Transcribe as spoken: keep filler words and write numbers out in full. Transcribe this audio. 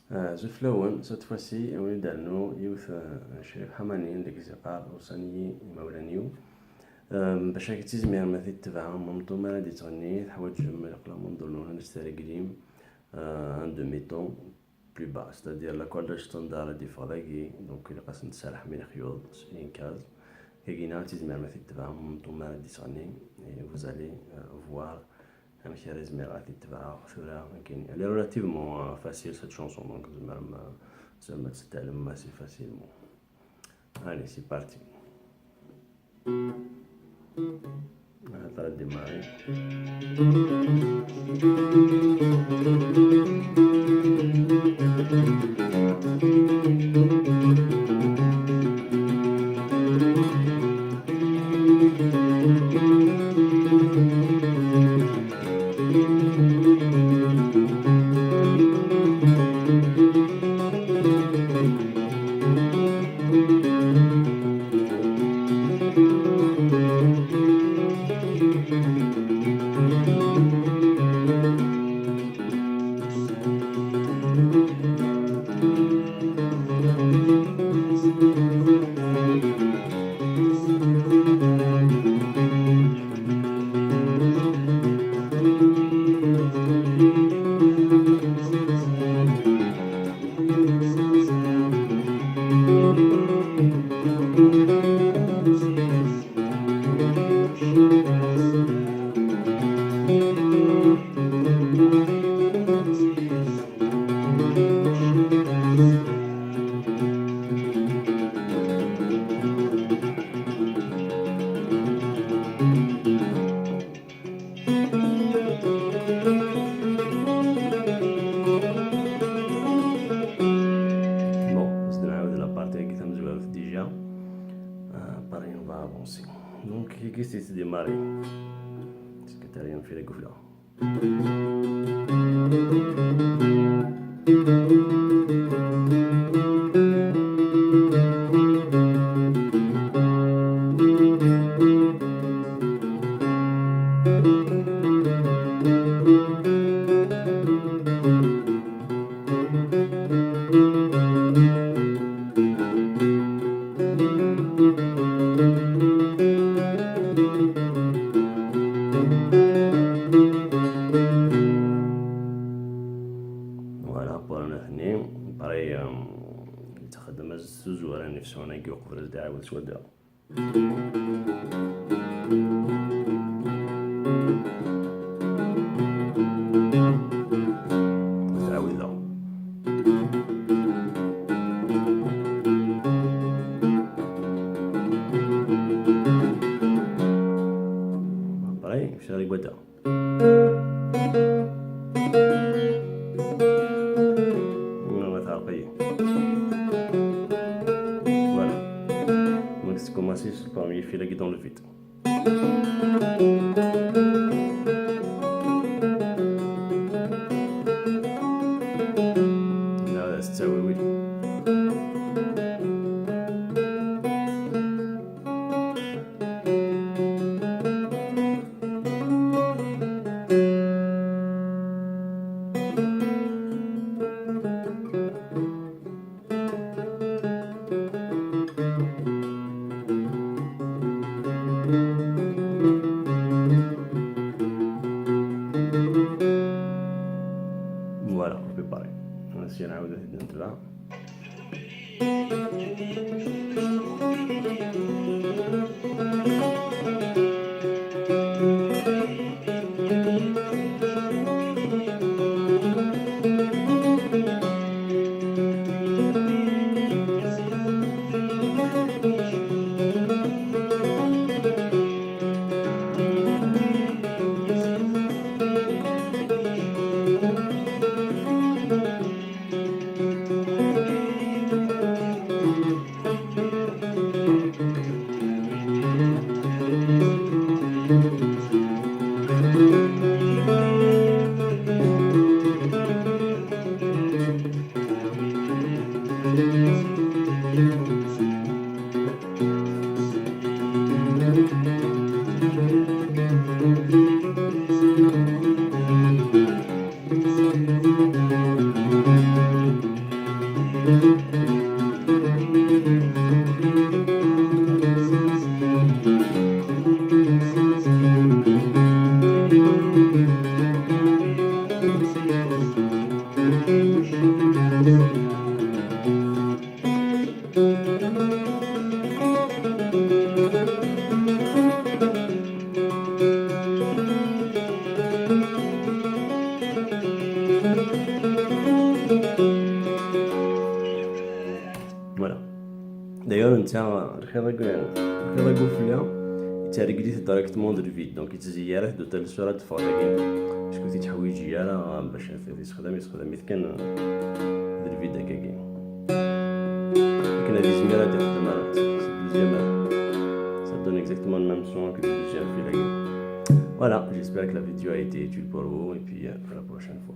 Ah, azul fell-awen, cette fois-ci, awi-d rnu yiwet, ah, n Crif Ḥamani, anda i s-yeqqar: "Uṣan-iyi imawlan-iw." Ah, bac ad tt-tizmirem ad t-id-tebɛem, meṭṭu mi ara d-yettɣenni, teḥwaǧem leqlamun d ul-nwen ad s-treglim, ah, un demi-ton plus bas, c'est-à-dire l'accord standard ad d-yeffeɣ dagi, donc ilaq ad s-nserreḥ mi lexyuḍ s une case. Tagina ad tizmirem ad t-id-tebɛem, meṭṭu mi ara d-yettɣenni, et vous allez, ah, voir amek ara izmireɣ ad t-id-tebɛeɣ tura nekkini. Elle est relativement, euh, facile, cette chanson, donc tzemrem, euh, tzemrem ad tt-tallem assez facilement. Allez, c'est parti. Ahat ara d-imarri. Bon, ad nɛawed la partie-agi tamezwarut déjà. Ah, pareil, on va avancer. Donc, qu'est-ce que c'est démarrer? C'est que t'as rien fait, la gouffe là. Voilà, pour un avenir, pareil, euh, yettxeddem-as s uzwar ad nefsu anagi uqbel ad d-iɛawed swadda. Ad d-iɛawed daɣen. Pareil, nefsu anagi wadda. Voilà, ma teɛreq-iyi. Voilà. Donc, c'est commencé sur le premier fil qui est dans le vide. Là, c'est ça, oui, oui. Voilà, on peut parler. Nsiɣ nɛawed ad t-id-nefk. Voilà. D'ailleurs, netta lxiḍ-agi, lxiḍ-agi ufella, yettargel-it directement d lvid, donc yettezzi ara-t de telle sorte ad d-teffeɣ dagi. Acku ur t-yettḥewwiji ara bac ad t-yessexdam, yessexdam-it kan d lvid akkagi. Akken ad yezmir ad d-ixdem ara s deuxième. Ça donne exactement le même son que le deuxième fil-agi. Voilà, j'espère que la vidéo a été utile pour vous, et puis, euh, à la prochaine fois.